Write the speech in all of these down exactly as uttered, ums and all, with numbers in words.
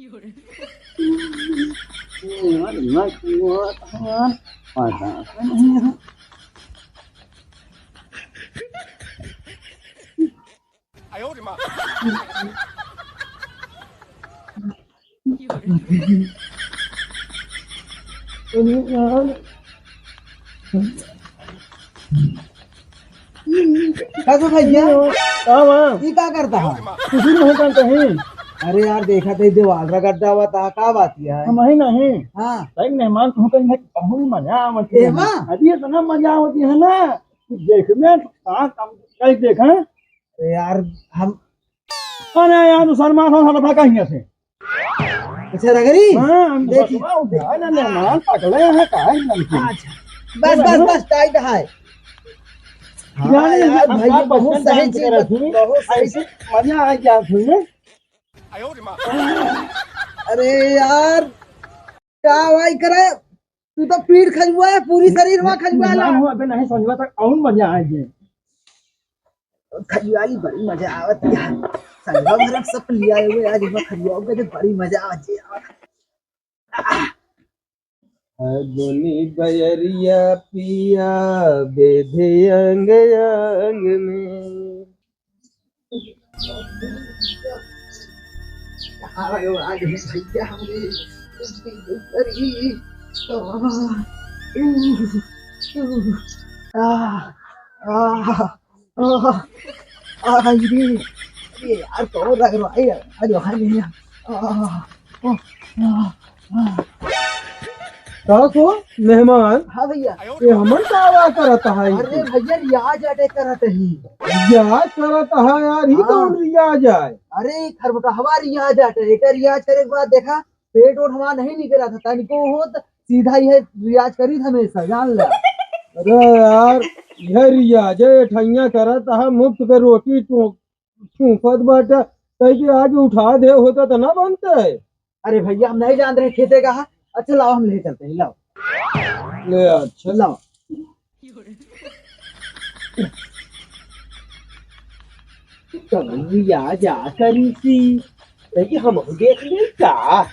का तो भैया? का बा? ई का करता है? कुछ नहीं करता है। अरे यार, देखा थे दीवाल रगड़ जावा था, का बात यह है? हम ही नहीं। हाँ। भाई मेहमान तुम कहीं बहुत मजा आवत है। एमा? अभी इतना मजा आवत है ना कि देख में का काम कहीं देखा। अरे यार, हम अरे यार, मुसलमान हो, हलवा कहीं से। अच्छा, रगड़ी? हाँ, हम देखी। बसवा उठा ना, मेहमान पकड़े हैं, काहे नहीं की? अच्छा, बस, बस, बस, टाइट है। हाँ यार, यार, हम भैया, बात बहुत बचपन से सही हम चीज करत बत-, हुई। बहुत सही। ऐसे मजा आ गया हुई में। अरे यार, का भाई करे? तू तो पीठ खजुआ है, पूरी शरीर हुआ खजुआ ना ला। हो, अबे नहीं समझवा तक और मजा आ गया। खजुआई बड़ी मजा आवत है। संगवा भरम सब लिया हुए आज, इमा खजुआओ के तो बड़ी मजा आवत है। फगुनी बयरिया पिया बेधे अंग अंग में। आयो, आज भैया हमरे अरे, आ, आ, आ, आ, अरे, अरे यार, तो लग रहा है यार, अरे, हाय भैया, आ, आ, आ, आ। का को मेहमान? हाँ भैया। ये हमन का आवाज करत है? अरे भैया, रियाज अटे करत ही। रियाज करत है यार, ही हाँ। कौन रियाज आए? अरे, खरबटहवा रियाज अटे, एकर रियाज करे के बाद देखा, पेट ओट हमार नहीं निकला था, तनिको हो त सीधा यह रियाज करी था हमेशा, जान ला। अरे यार, यह रियाज है, ठैया करत है, मुफ्त के रोटी टो-, फूंकत बाटे, तै के आज उठा दे होता तो ना बनते। अरे भैया, हम नहीं जान रहे खेते का है। अच्छा लाओ, हम ले चलते हैं, लाओ। ले अच्छा। लाओ। कमिया जा करी सी, तै के हम देख ले का। हाँ,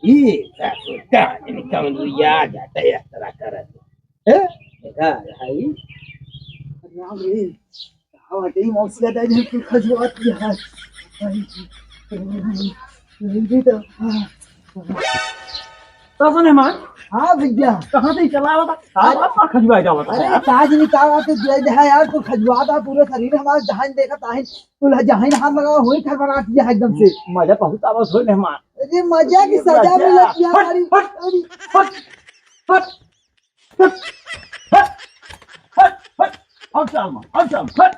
ई सासु का इनका रियाज अटे यात्रा करत। हैं? देखा, भाई। राम रे, का बाटे ई मौसिया दाई ने कुल खजुआत किया है। भाई, तो, हाँ। तो सुन मेहमान। हाँ भैया। कहाँ से ही चला आवा था? अरे, आप, आप खजुआ जावा था अरे, यार। ताज निकाला तो दे दे है यार, तो खजुआ था पूरे शरीर हमारे, जहाँ देखा ताहिन, तो ल-, जहाँ हाथ लगा, वही खरबरा दिया है एकदम से। मजा बहुत आवत हो मेहमान। अरे, मजा की अरे, सजा मजा। मिलत यार, हट, अरे, हट, अरे। हट, हट। हट, हट, हट, हट, अब चल माँ, अब चल, हट।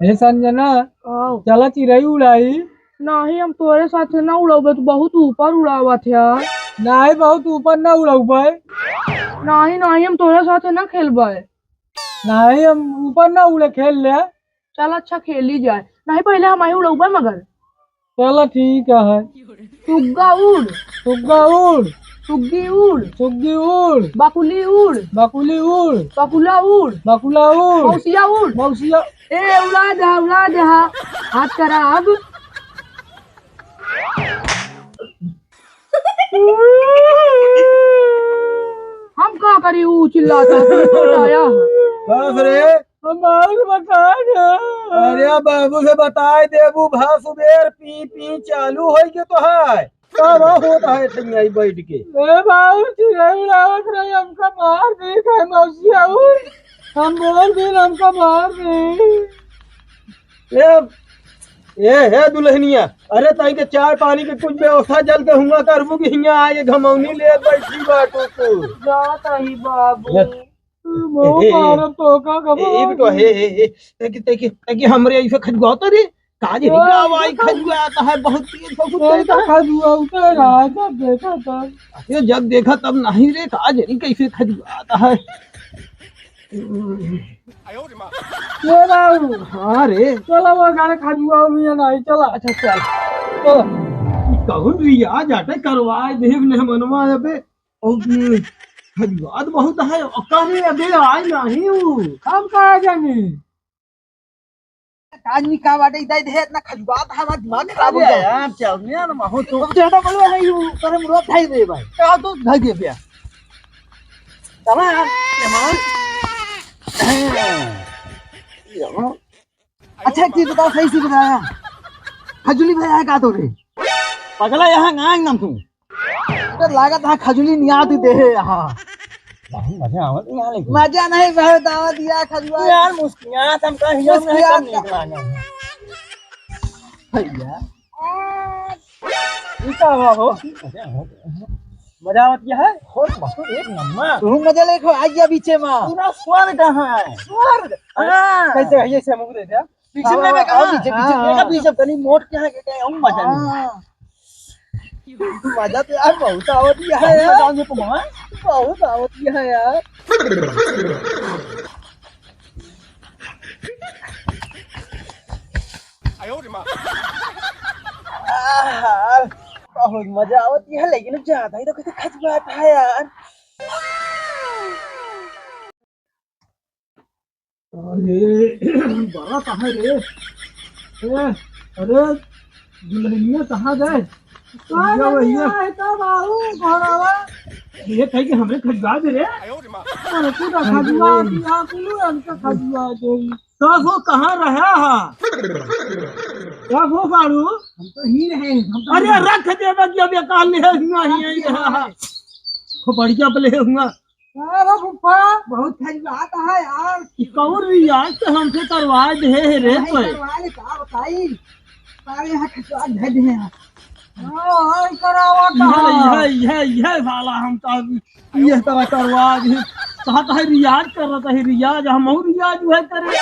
हे संजना, आओ। चला चिरई उड़ाई। नाही, हम तोरे साथे ना उड़ौबे, तू बहुत ऊपर उड़ावत है। नाही, बहुत ऊपर ना उड़ौबे। नाही, नाही, हम तोरे साथे ना खेलबे। नाही, हम ऊपर ना उड़े, खेल ले। चल अच्छा, खेली जाए। नाही, पहले हम आई उड़ौबे मगर। चला ठीक है। सुग्गा उड़। सुग्गा उड़। सुग्गी उड़। सुग्गी उड़। बकुली उड़। बकुली उड़। बकुला उड़। बकुला उड़। मौसिया उड़। मौसिया। ए, उड़ा दे, उड़ा दे, हाँ। हाथ करा अब। हम का करी, ऊ चिल्लाता है, छोटा आया है। बाप रे। हमार मकान है। अरे बाबू से बताए देबू, भा सुबेर पी पी चालू होई के तो है। का बा होत है ठंगाई बैठ के? ए बाबू, चिरई उड़ावत रही, हमका मार दी, खाए मौसिया उड़। हम बोल दी, हमका मार दी। ए, ए, हे दुल्हनिया, अरे ताई के चाय पानी के कुछ व्यवस्था जल्द हुआ करबू कि हियाँ आए घमौनी ले बैठी बाटू तू। जात रही बाबू। ए, बहुत ए, ए, मारब तोका, ए, ए, बेटवा, हे, हे, हे, ताकि, ताकि, ताकि हमरे ऐसे खजुआता रे, काज ही ए, का भाई, खजुआता है, बहुत तेज, बहुत तेज है। खजुआता रहा, जब देखा तब। अरे, जब देखा तब नहीं रे, काज नहीं कैसे खजुआता है। ए बाबू। हाँ रे। चला वो गाने खजुआ भी है नहीं, चला। अच्छा, चल। चला। कौन रियाज आटे करवाए देव ने मनवा अबे। और ये खजुआत बहुत है। और का रे अबे आए नहीं हूँ। हम कहाँ जानी? आज नी का बाटे, इधर इधर इतना खजुआत है, हमारा दिमाग खराब हो अरे गया। यार, चल, मैं ना महू तो अब ज्यादा बोलो है, यू करे मुरो धाई दे भाई। क्या तो धाई दे भैया? चला यार, ये मार। ये मार। अच्छा, एक चीज बताओ, सही से बताया, खजुली भैया है का तो रे? पगला, यहाँ गांग नाम तू। तो लागत है खजुली नियात ही देहे यहाँ। बहुत मजा आवत है यहाँ लेकिन। मजा नहीं बहुत आवत या खजुआ। यार मुस्कियात हमका हिया में मुस्कियात कम का। नीक लागे। भैया। ई का हुआ हो? मजा आवत है। मजा आवत या है? हो, बहुत एक नंबर। तू मजा लेखो, आइया बीचे में। पूरा स्वर्ग है। स्वर्ग? हाँ। कैसे है? ये से मुंह दे दे। पीछे हाँ, में हाँ, कहाँ? पीछे, पीछे, हाँ, देखा हाँ। पीछे तनी मोट के है, के, के, हम मजा नहीं। हाँ। मजा तो यार बहुत आवत ही है हम यार। मजा में तो मार। बहुत आवत ही है यार। आहा, बहुत मजा आवत ही है, लेकिन ज्यादा ही तो कैसे खजुआत है यार। अरे, बड़ा कहाँ रे? ए, अरे, दुल्हनिया कहाँ गए? कहाँ दुल्हनिया भैया? है तो बाबू, घोड़ावा? ये कहे कि हमरे खजुआ दे रे। अरे, तू तो खजुआ दिया, तू हमके खजुआ दे। तो वो कहाँ रहा है? क्या वो सारू? हम तो ही रहे, हम तो अरे, रख दे बे, जब ये काल ले हुआ ही है, ये रहा। खूब बढ़िया बले हुआ। अरे फूफा, बहुत खजुआत है यार। ई कौन रियाज तो हमसे करवा दे है रे नहीं कोई। करवा ले, का बताई? सारे यहाँ खजुआ धर दे हैं। हाँ, हाँ, करावा यह, कहाँ? यह, यह, यह साला हम तो अब यह तरह करवा दे। कहा तो है रियाज कर रहा था, रियाज, हम और रियाज वह करे।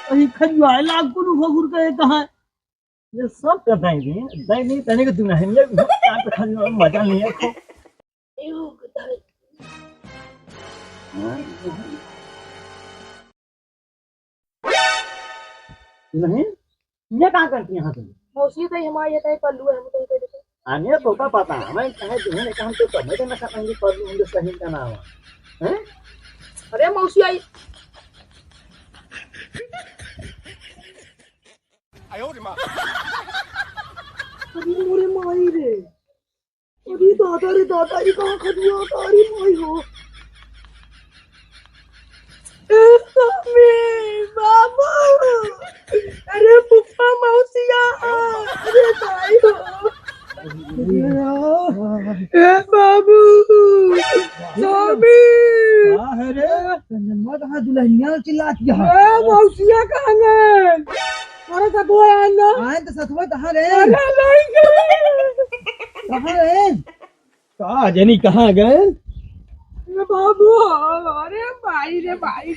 तो ये खजुआ लाग कुल फगुर के कहाँ? ये सब तो दे दी, दे दी, तने के दुल्हनिया भी हम काम पे खजुआ मजा नहीं है। नहीं, ये कहाँ करती यहाँ पे? मौसी तो हमारे ये तय पल्लू है, हम तो इधर देखो। आने तो का पता, हमें कहे जो है, हम तो समझ में ना सकते पल्लू हम तो सही का नाम है। हैं? अरे मौसी आई। अरे मोरे माई रे। अरे दादा रे दादा, ये कहाँ खजुआ? अरे माई हो। ए स्वामी, बाबू। अरे फूफा मौसिया। अरे माई हो। ए बाबू। स्वामी। का है रे? रंजनवा कहाँ दुल्हनिया चिल्लात है? ए मौसिया कहाँ गए? अरे सतुआ आन ना। आन तो सतुआ कहाँ रहे? अरे नहीं गए। कहाँ रहे? का जनी कहाँ गए? अरे बाबू, अरे भाई रे भाई,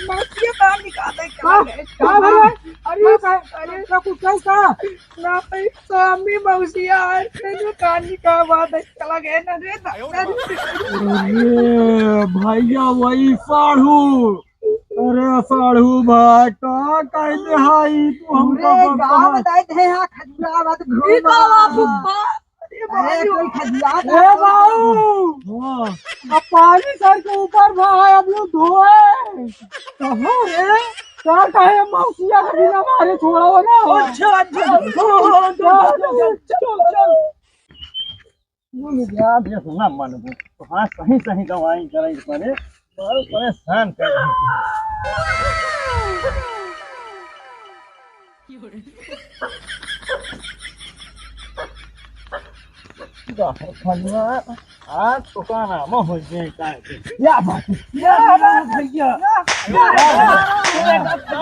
मौसिया बाहर निकाले का का? गए? का भला? अरे, अरे, अरे, का कुछ का? ना भाई, स्वामी मौसिया आज से जो कहानी का बात है, चला गया ना रे, दादा रे। अरे भैया, वही साढ़ू। अरे साढ़ू भाई, का कहते हाई तू हमका पूरे गाँव बतावा। बताए थे यहाँ खजुआ मत ई घूमा। का बात हुआ? अरे अरे बाबू। कोई खजुआ ए बाबू। हाँ। अब पानी सर के ऊपर बा है, अब लोग धोए। कहाँ रे? का कहे मौसिया के बिना मारे छोड़ा हो ना? अच्छा, अच्छा। चल, चल, चल, चल। वो लोग यार, ये सुना मानबो। तो हाँ, सही, सही दवाई कराई पड़े। बहुत परेशान कर रहे हैं। बाहर खलवा, आज तो का नाम हो जाए, का है? या बात है। या बात है, भैया। या बात है।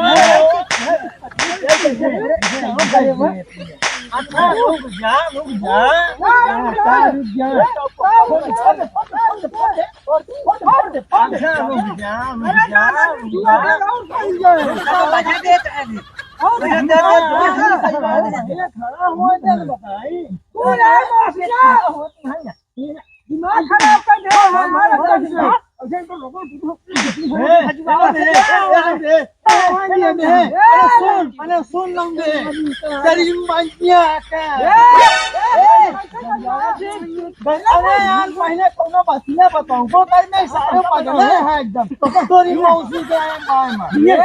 अच्छा, रुक जा, रुक जा। रुक जा। अच्छा, रुक जा, रुक जा, रुक जा। खड़ा हो जा, बताई। दिमाग खराब कर दे। ए, ए, ए, ए, ए। अरे सुन, अरे सुन लौंडे, तेरी मैया का। अरे यार, पहले कौनो बतिया बताओ, वो ताई में सारे पगले हैं एकदम। तेरी मौसी के आए बाय में। ये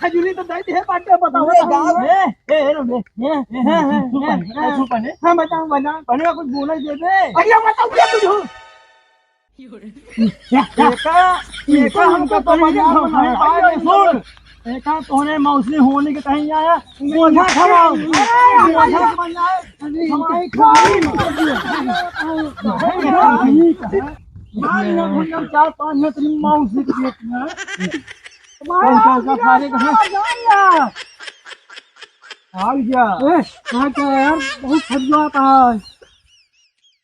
खजूरी तो दे दे, बात बताओ। ए, ए, ए, ए, ए, ए, सुन पहले, ए, सुन पहले। हाँ, बताओ, बताओ। पहले कुछ बोले दे दे। अरे बताओ क्या कुछ हो? एका, एका हमको तो मजाक बनाया है। सुन, एका तोहरे मौसी होने के कहीं आया, बोझा खवाओ। बोझा खवाओ। मार ना भैया, चार पाँच है तेरी मौसी के पेट में। मार ना, मार ना। आ गया। ए, कहाँ क्या यार, बहुत खजुआता है।